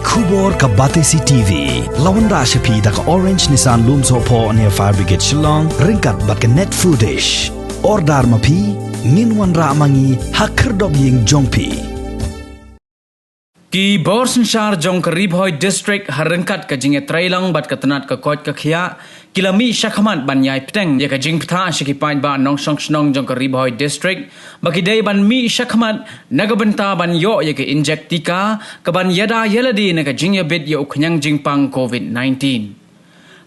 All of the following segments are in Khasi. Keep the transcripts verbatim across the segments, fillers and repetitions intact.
Khubor ka Batesi T V. La wanrah sha phi da ka Orange Nissan Lumsohphoh near Fire Brigade Shillong, ryngkat bad ka Net Foodish. Order ma phi, ngin wanrah ma ngi ha khyrdop ïing jong phi. Ki bor synshar jong ka Ri Bhoi District ha ryngkat ka jingïatreilang bad ka tnat ka koit ka khiah, ki la mih shakhmat ban ïai pteng ïa ka jingbthah sha ki paidbah nongshong shnong jong ka Ri Bhoi District, ba ki dei ban mih shakhmat na ka bynta ban ïoh ïa ka injek tika, ka ban ïada ïalade na ka jingïabit ïa u khñiang jingpang COVID nineteen.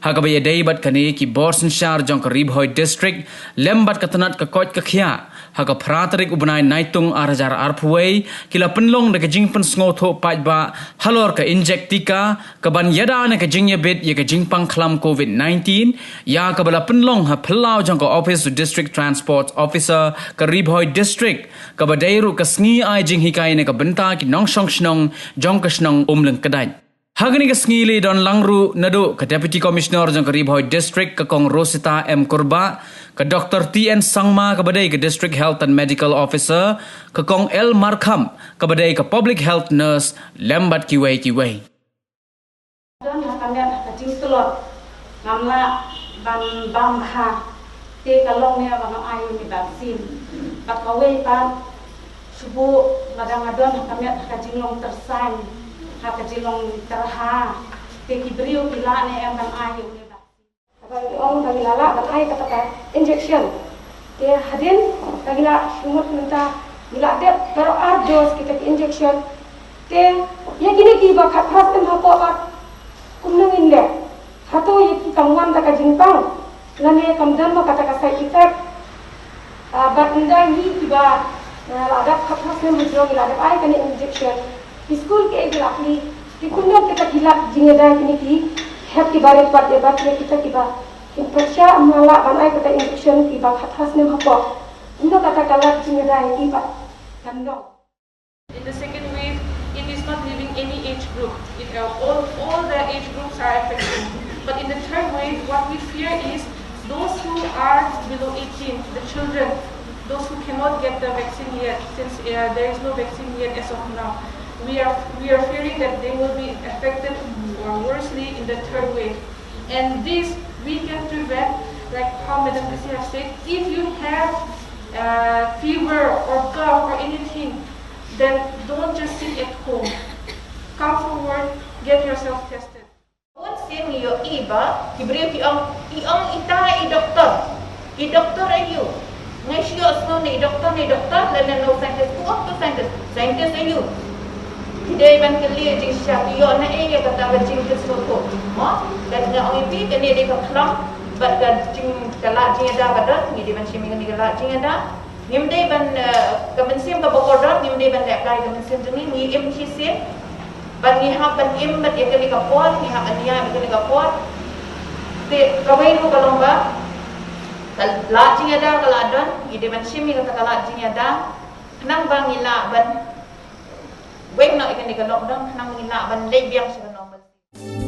Ha kaba ïadei bad kane, ki bor synshar jong ka Ri Bhoi District lem bad ka tnat ka koit ka khiah, ha ka phra tarik u bnai Naitung ar hajar arphew wei, ki la pynlong da ka jingpynsngewthuh paidbah halor ka injek tika, ka ban ïada na ka jingïabit ïa ka jingpang khlam COVID nineteen, ïa kaba la pynlong ha phyllaw jong ka ophis u District Transport Officer ka Ri Bhoi District, kaba dei ruh ka sngi ai jinghikai na ka bynta ki nongshong shnong jong ka shnong Umlyngkdait. Ha kane ka sngi la don lang ruh naduh ka Deputy Commissioner jong ka Ri Bhoi District, ka Kong Rosita M Kurbah, ka Doktor T N Sangma, kaba dei ka District Health and Medical Officer, ka Kong L Markham, kaba dei ka Public Health Nurse, lem bad kiwei kiwei. Don ha ka met ha ka jingtlot, ngam lah ban bam bha. Te ka long ne ba nga ai ïa une u vaccine. Bad kawei pat, shu buh lada nga don ha ka met ha ka jinglong tyrsain, ha ka jinglong tyrha, te ki briew ki lah ne em ban ai ïa une u vaccine? Haba ngi ong ba ngi la lah ban ai kata ka injection, te hadien ba ngi la sngewthuh mynta, ngi la dep baroh ar dose kita ki injection. Te ïa kine kiba khatphra snem hapoh pat kumno ngin leh? Hato ïa ki kam wan da ka jingpang, lane kam don mo kata ka side effect? Ah, bad ynda ngi kiba, ah, la dep khatphra snem hajrong ngi la dep ai kane injection, ki skul kiei ki la plie, te kumno kita ki lad jingïada kine ki hep kiba rit pat, ïa bad ïa kita kiba kim pyrshah, ym lah ban ai kata injection, kiba khatphra snem hapoh, kumno kata ka lad jingïada ïa ki pat kan long? In the second wave, it is not leaving any age group. It, uh, all, all the age groups are affected. But in the third wave, what we fear is those who are below eighteen, the children, those who cannot get the vaccine yet, since, uh, there is no vaccine yet as of now. We are, we are fearing that they will be affected, uh, worse in the third wave. And this we can prevent, like how Madam D C have said, if you have, uh, fever or cough or anything, then don't just sit at home. Come forward, get yourself tested. Bun sien ngi ïohi ba ki briew ki ong, ki ong ita i doktor. I doktor aïu? Nga shu ïohsngew ne i doktor, ne i doktor, lane no scientist, ko to scientist, scientist aïu? Ki dei ban kylli jingshisha, ki ïoh na ei ïa kata ka jingpynsngewthuh? Mo, lada nga ong ïa phi kane dei ka khlam bad ka jing, ka lad jingïada ka don, ngi dei ban shim ïa kane ka lad jingïada. Ngim dei ban, eh, ka mynsiem kaba kordor, ngim dei ban leh kai ka mynsiem jong ngi, ngi im shisien. Bad ngi hap ban im bad ïa kane ka por, ngi hap ban ïaid bad kane ka por. Te kawei ruh ka long ba ka lad jingïada ka la don, ngi dei ban shim ïa kata ka lad jingïada khnang ba ngi lah ban weng noh ïa kane ka lockdown, khnang ba ngi lah ban leit biang sha ka normalcy.